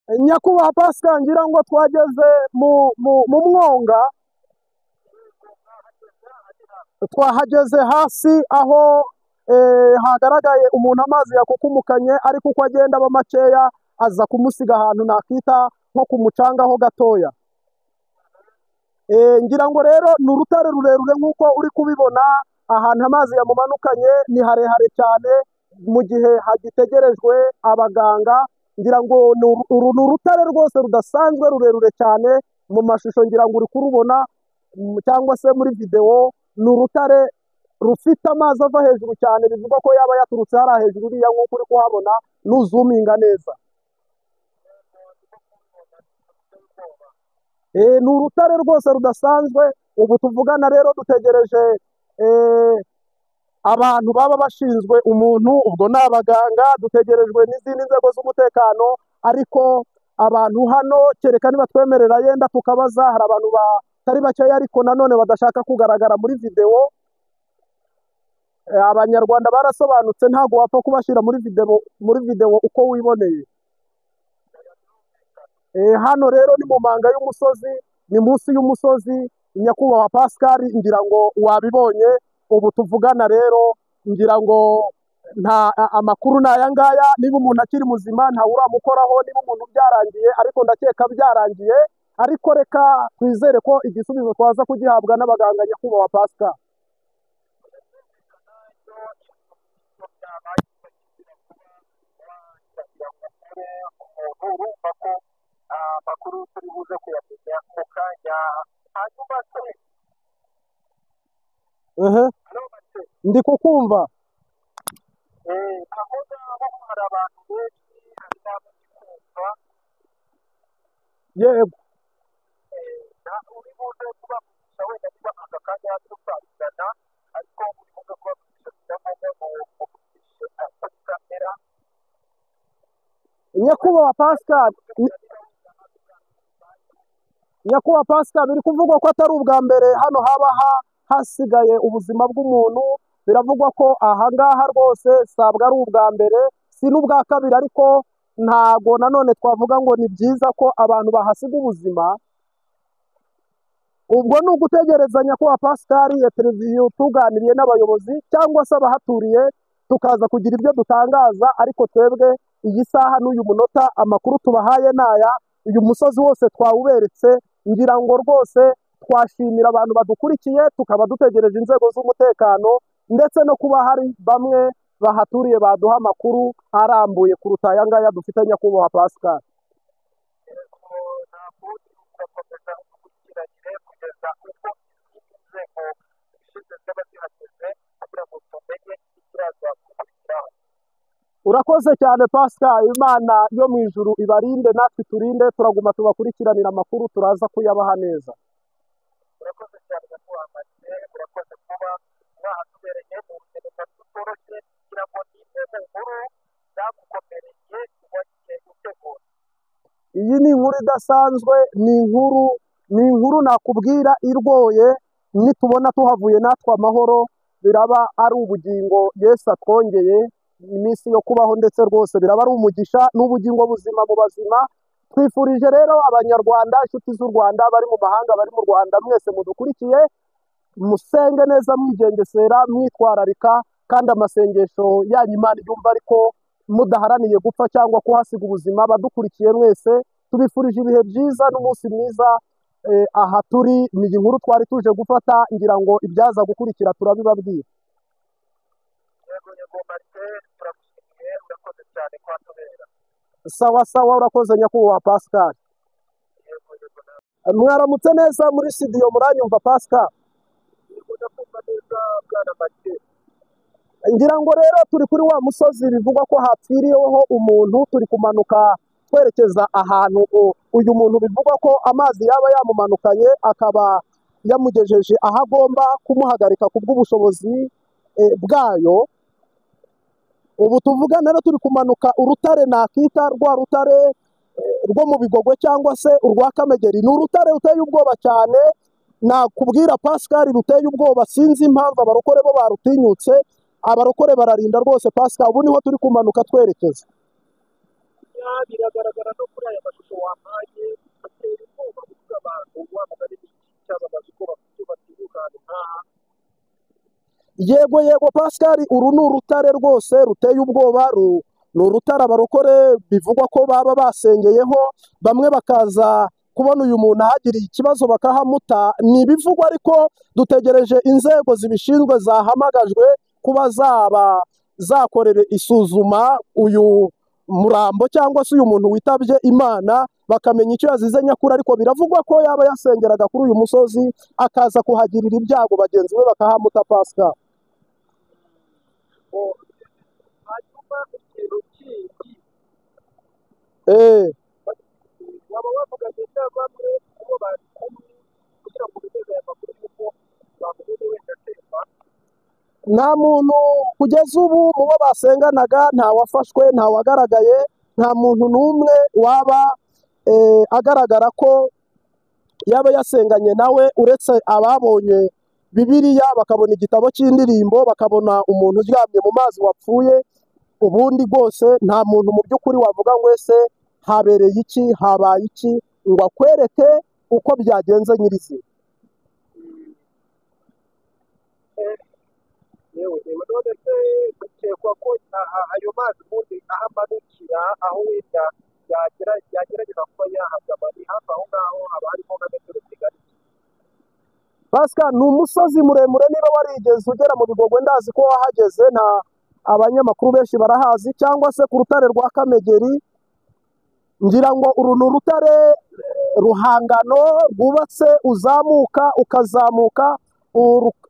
Nyakubahwa Pascal, ngira ngo twageze mu mwonga, twahageze hasi aho hagaragaye umuntu amazi yakukumukanye, ariko uko agenda aba makeya aza kumusiga ahantu nakita nko ku mucanga ho gatoya. Ngira ngo rero ni urutare rurerure nk'uko uri kubibona, ahantu amazi yamumanukanye ni harehare cyane, mu gihe hagitegerejwe abaganga. Ngira ngo uru ni urutare rwose rudasanzwe rurerure cyane, mu mashusho ngira ngo uri kurubona cyangwa se muri videwo, ni urutare rufite amazi ava hejuru cyane, bivugwa ko yaba yaturutse hariya hejuru uriya nk'uko uri kuhabona nuzuminga neza. Ni urutare rwose rudasanzwe. Ubu tuvugana rero dutegereje abantu baba bashinzwe umuntu, ubwo ni abaganga, dutegerejwe n'izindi nzego z'umutekano, ariko abantu hano kereka nibatwemerera yenda tukabaza, hari abantu batari bakeya ariko nanone badashaka kugaragara muri videwo. Abanyarwanda barasobanutse, ntabwo wapfa kubashyira muri videwo uko wiboneye. Hano rero ni mu manga y'umusozi, ni munsi y'umusozi. Nyakubahwa Pascal, ngira ngo wabibonye. Ubu tuvugana rero ngira ngo nta amakuru ni aya ngaya. Niba umuntu akiri muzima ntawe uramukoraho, niba umuntu byarangiye, ariko ndakeka byarangiye, ariko reka twizere ko igisubizo twaza kugihabwa n'abaganga. Nyakubahwa Pascal, urumva ko amakuru turi buze kuyamenya mu kanya. Hanyuma se ndi kukumva. Aho ngaho hari abantu benshi, hari n'abakikumva. Yego, uri buze kubavugisha wenda niba aka kanya tutavugana, ariko uri buze kubavugisha kugira ngo muvugishe kuri kamera. Nyakubahwa Pascal, Nyakubahwa Pascal, biri kuvugwa ko atari ubwa mbere hano haba hasigaye ubuzima bw'umuntu. Biravugwa ko aha ngaha rwose sabwa ari ubwa mbere, si n'ubwa kabiri, ariko ntago nanone twavuga ngo ni byiza ko abantu bahasiga ubuzima. Ubwo ni ugutegereza Nyakubahwa Pascal ya televiziyo tuganiriye n'abayobozi cyangwa se abahaturiye, tukaza kugira ibyo dutangaza, ariko twebwe iyi saha n'uyu munota amakuru tubahaye naya. Uyu musozi wose twawuberetse, ngira ngo rwose twashimira abantu badukurikiye, tukaba dutegereje inzego z'umutekano, ndetse no kuba hari bamwe bahaturiye baduha amakuru arambuye kuruta aya ngaya dufite. Nyakubahwa Pascal, turakomeza dukurikiranire kugeza ubwo izindi nzego zishinzwe zaba zihageze, kugira ngo tumenye ikiraza gukurikiraho. Urakoze cyane Pascal, Imana yo mu ijuru ibarinde natwe turinde, turaguma tubakurikiranira amakuru, turaza kuyabaha neza. Urakoze cyane nyakubahwa Martin, urakoze kuba mwahatubereye mu rugendo rutoroshye, kugira ngo ni imwe mu nkuru zagukomereye wagiye utegura. Iyi ni inkuru idasanzwe, ni inkuru nakubwira irwoye. Nitubona tuhavuye natwe amahoro, biraba ari ubugingo Yesu atwongeye iminsi yo kubaho, ndetse rwose biraba ari umugisha n'ubugingo buzima mu bazima. Twifurije rero abanyarwanda, inshuti z'u Rwanda, bari mu mahanga, bari mu Rwanda, mwese mudukurikiye, musenge neza, mwigengesera, mwitwararika, kandi amasengesho yanyu Imana yumva, ariko mudaharaniye gupfa cyangwa kuhasiga ubuzima. Badukurikiye mwese tubifurije ibihe byiza n'umunsi mwiza. Aha turi ni inkuru twari tuje gufata, ngira ngo ibyaza gukurikira turabibabwira. Yego yego Martin, turagushimiye, urakoze cyane kwatubera. Sawa sawa, urakoze nyakubahwa Pascal. Yego yego, mwaramutse neza muri studio, muranyumva Pascal? Yego, ndakumva neza bwana Martin. Ngira ngo rero turi kuri wa musozi bivugwa ko hapfiriyeho umuntu, turi kumanuka twerekeza ahantu uyu muntu bivugwa ko amazi yaba yamumanukanye, akaba yamugejeje aho agomba kumuhagarika ku bw'ubushobozi bwayo. Ubu tuvugana rero turi kumanuka urutare nakita rwa rutare rwo mu Bigogwe cyangwa se urwa Kamegeri. Ni urutare ruteye ubwoba cyane, nakubwira Pascal, ruteye ubwoba. Sinzi impamvu abarokore bo barutinyutse, abarokore bararinda rwose Pascal. Ubu niho turi kumanuka twerekeza. Biragaragara no kuri aya mashusho. Yego yego Pascal, uru ni urutare rwose ruteye ubwoba, ni urutare abarokore bivugwa ko baba basengeyeho, bamwe bakaza kubona uyu muntu ahagiriye ikibazo bakahamuta. Ni ibivugwa ariko dutegereje inzego zibishinzwe zahamagajwe kuba zaba zakorera isuzuma uyu murambo cyangwa se uyu muntu witabye Imana, bakamenya icyo yazize nyakuri. Ariko biravugwa ko yaba yasengeraga kuri uyu musozi akaza kuhagirira ibyago, bagenzi be bakahamuta Pascal. Hanyuma ikintu kindi waba wavuganye na bamwe mu bo bari kumwe kugira ngo bemeze aya makuru y'uko bamubonye wenda atemba? Nta muntu kugeza ubu mu bo basenganaga, nta wafashwe, nta wagaragaye, nta muntu n'umwe waba agaragara ko yaba yasenganye nawe, uretse ababonye Bibiliya bakabona igitabo cy'indirimbo, bakabona umuntu uryamye mu mazi wapfuye. Ubundi rwose nta muntu mu by'ukuri wavuga ngo ese habereye iki, habaye iki, ngo akwereke uko byagenze nyirizina. Yewe none se bikekwa ko ayo mazi ubundi aho amanukira, aho wenda yagerageza kuba yahagama, ni hafi aho ngaho haba harimo nka metero zingana iki? Pascal, ni umusozi muremure, niba warigeze ugera mu Bigogwe ndazi ko wahageze, nta abanyamakuru benshi barahazi, cyangwa se ku rutare rwa Kamegeri. Ngira ngo uru ni urutare ruhangano rwubatse, uzamuka ukazamuka,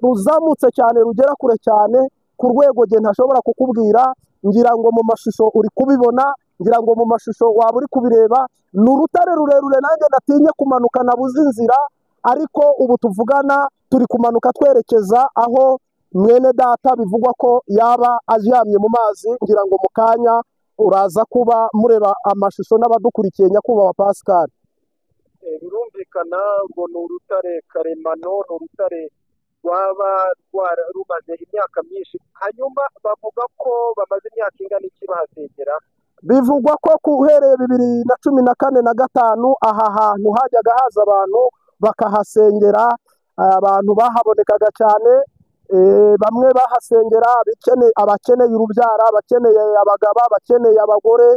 ruzamutse cyane, rugera kure cyane ku rwego nge ntashobora kukubwira. Ngira ngo mu mashusho uri kubibona, ngira ngo mu mashusho waba uri kubireba. Ni urutare rurerure, nanjye natinye kumanuka, nabuze inzira, ariko ubu tuvugana turi kumanuka twerekeza aho mwene data bivugwa ko yaba aryamye mu mazi. Ngira ngo mu kanya uraza kuba mureba amashusho n'abadukurikiye, nyakubahwa Pascal. Birumvikana ngo ni urutare karemano, ni urutare rwaba rumaze imyaka myinshi. Hanyuma bavuga ko bamaze imyaka ingana iki bahasengera? Bivugwa ko uhereye 2014 na 5 aha hantu hajyaga haza abantu bakahasengera, abantu bahabonekaga cyane. Bamwe bahasengera abakeneye urubyara, abakeneye abagabo, abakeneye abagore,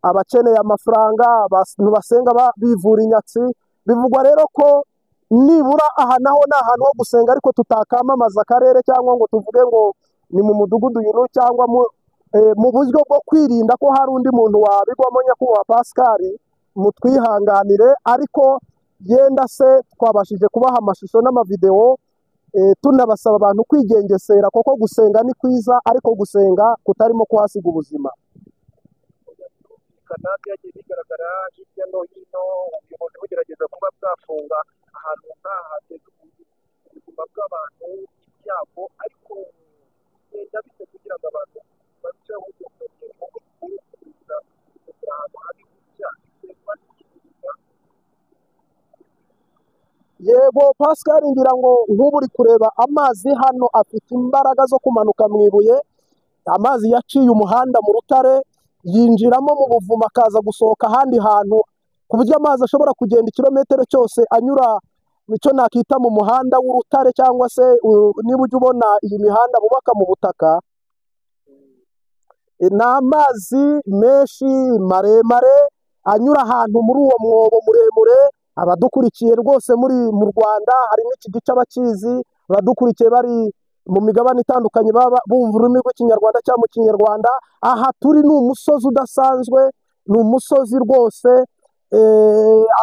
abakeneye amafaranga, abantu basenga bivura inyatsi. Bivugwa rero ko nibura aha naho ni ahantu ho gusenga, ariko tutakamamaza akarere cyangwa ngo tuvuge ngo ni mu mudugudu uyu, cyangwa mu buryo bwo kwirinda ko hari undi muntu wabigwamo. Nyakubahwa Pascal, mutwihanganire, ariko yenda se twabashije kubaha amashusho n'amavideo, tunabasaba abantu kwigengesera, kuko gusenga ni kwiza, ariko gusenga kutarimo kuhasiga ubuzima. Byagiye bigaragara hirya no hino, ubuyobozi bugerageza kuba bwafunga ahantu nk'aha hateza ubuzima bw'abantu ibyago, ariko bigenda bite kugira ngo abantu barusheho kuza ahantu habi gutya? Yego Pascal, ngira ngo nk'ubu uri kureba amazi hano afite imbaraga zo kumanuka mu ibuye. Amazi yaciye umuhanda mu rutare, yinjiramo mu buvumo, akaza gusohoka ahandi hantu, ku buryo amazi ashobora kugenda ikirometero cyose anyura mu cyo nakita mu muhanda w'urutare, cyangwa se niba ujya ubona iyi mihanda bubaka mu butaka. Ni amazi menshi maremare anyura ahantu muri uwo mwobo muremure. Abadukurikiye rwose muri mu Rwanda harimo iki gice abakizi, abadukurikiye bari mu migabane itandukanye baba bumva ururimi rw'Ikinyarwanda cyangwa mu Kinyarwanda. Aha turi ni umusozi udasanzwe, ni umusozi rwose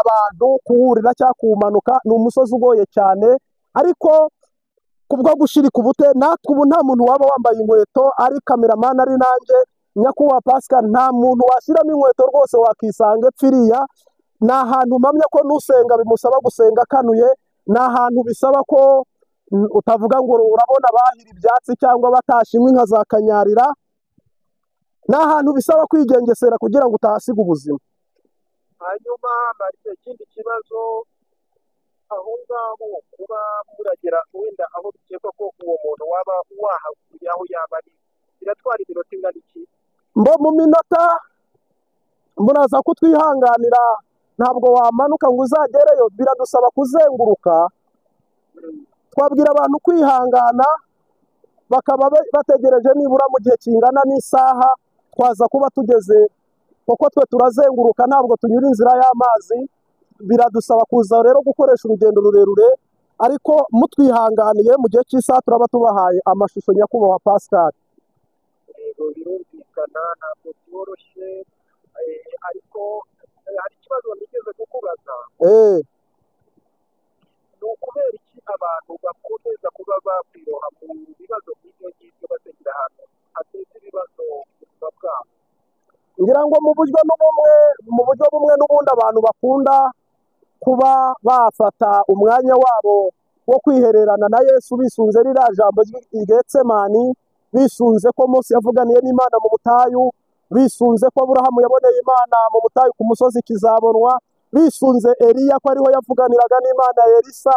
abantu kuwurira cyangwa kuwumanuka ni umusozi ugoye cyane, ariko kubwo gushirika ubute natwe ubu nta muntu waba wambaye inkweto, ari kameramani ari nanjye nyakubahwa Pascal, nta muntu washyiramo inkweto rwose wakisanga epfiriya. Ni ahantu mpamya ko n'usenga bimusaba gusenga akanuye, ni ahantu bisaba ko utavuga ngo urabona bahira ibyatsi cyangwa batashye inkwi nka za kanyarira. Ni ahantu bisaba kwigengesera kugira ngo utahasiga ubuzima. Hanyuma ikindi kibazo aho ngaho kuba muragera wenda aho bikekwa ko uwo muntu waba wahaguye aho yaba ari, biratwara iminota ingana iki? Mbo mu minota muraza kutwihanganira, ntabwo wamanuka ngo uzagereyo, biradusaba kuzenguruka. Twabwira abantu kwihangana, bakaba bategereje nibura mu gihe kingana n'isaha twaza kuba tugeze, kuko twe turazenguruka ntabwo tunyura inzira y'amazi, biradusaba kuza rero gukoresha urugendo rurerure, ariko mutwihanganiye mu gihe cy'isaha turaba tubahaye amashusho nyakubahwa Pascal. Yego, birumvikana ntabwo byoroshye, ariko hari ikibazo nigeze kukubaza. Ni ukubera iki abantu bakomeza kuba bakwiroha mu bibazo nk'ibyo ngibyo basengera ahantu hateza ibibazo mu buzima bwabo? Ngira ngo mu buryo n'ubumwe, mu buryo bumwe n'ubundi abantu bakunda kuba bafata umwanya wabo wo kwihererana na Yesu, bisunze ririya jambo ry'i Getsemani, bisunze ko Mose yavuganiye n'Imana mu butayu, bisunze ko Aburahamu yaboneye Imana mu butayu ku musozi kizabonwa, bisunze Eliya ko ariho yavuganiraga n'Imana ya Elisa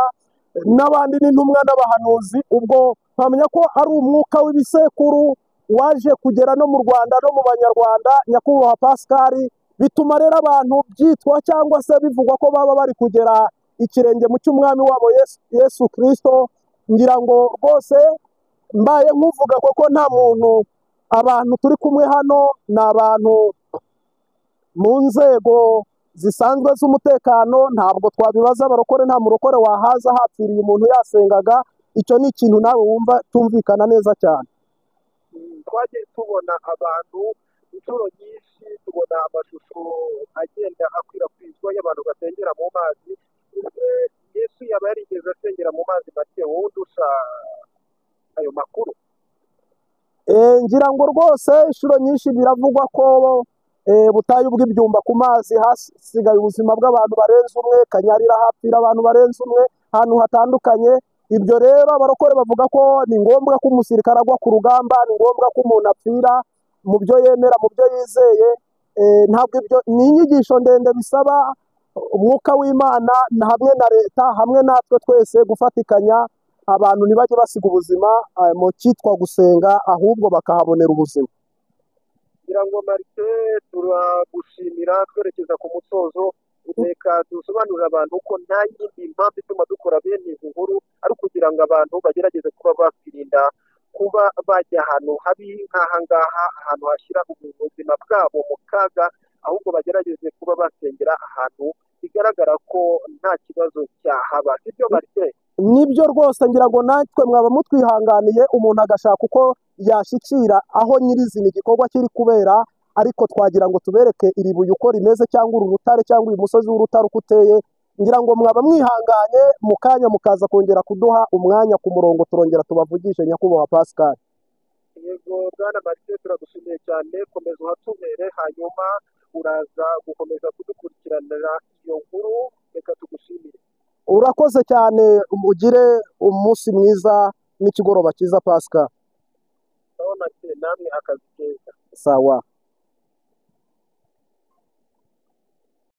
n'abandi n'intumwa n'abahanuzi. Ubwo mpamya ko ari umwuka w'ibisekuru waje kugera no mu Rwanda no mu Banyarwanda, nyakubahwa Pascal, bituma rero abantu byitwa cyangwa se bivugwa ko baba bari kugera ikirenge mu cy'umwami wabo Yesu Kristo. Ngira ngo rwose mbaye nkuvuga koko nta muntu, abantu turi kumwe hano ni abantu mu nzego zisanzwe z'umutekano, ntabwo twabibaza abarokore, nta murokore wahaza hapfiriye umuntu yasengaga. Icyo ni ikintu nawe wumva cyumvikana neza cyane. Twagiye tubona abantu inshuro nyinshi, tubona amashusho agenda akwirakwizwa y'abantu basengera mu mazi. Ese Yesu yaba yarigeze asengera mu mazi make? Wowe undusha ayo makuru. Ngira ngo rwose inshuro nyinshi biravugwa ko butayu bw'ibyumba ku mazi hasigaye ubuzima bw'abantu barenze umwe, Kanyarira hapfira abantu barenze umwe, ahantu hatandukanye. Ibyo rero abarokore bavuga ko ni ngombwa ko umusirikare agwa ku rugamba, ni ngombwa ko umuntu apfira mu byo yemera, mu byo yizeye. Ntabwo ibyo ni inyigisho ndende bisaba umwuka w'Imana hamwe na leta hamwe natwe twese gufatikanya, abantu ntibajye basiga ubuzima mu cyitwa gusenga, ahubwo bakahabonera ubuzima. Ngira ngo Marite turagushimira, twerekeza ku musozo. Reka dusobanurire abantu ko nta yindi mpamvu ituma dukora bene izi nkuru ari ukugira ngo abantu bagerageze kuba bakwirinda kuba bajya ahantu habi nk'aha ngaha, ahantu hashyira ubuzima bwabo mu kaga, ahubwo bagerageze kuba basengera ahantu bigaragara ko nta kibazo cyahaba. Sibyo Marite? Nibyo rwose, ngira ngo natwe mwaba mutwihanganiye, umuntu agashaka uko yashyikira aho nyirizina igikorwa kiri kubera, ariko twagira ngo tubereke iri buye uko rimeze, cyangwa uru rutare, cyangwa uyu musozi w'urutare uko uteye. Ngira ngo mwaba mwihanganye mu kanya mukaza kongera kuduha umwanya ku murongo, turongera tubavugishe nyakubahwa Pascal. Yego bwana Marite, turagushimiye cyane, komeza uhatubere, hanyuma uraza gukomeza kudukurikiranira iyo nkuru. Reka tugushimire. Urakoze cyane, ugire umunsi mwiza n'ikigoroba cyiza Pascal. Sawa Marite, namwe akazi keza. Sawa.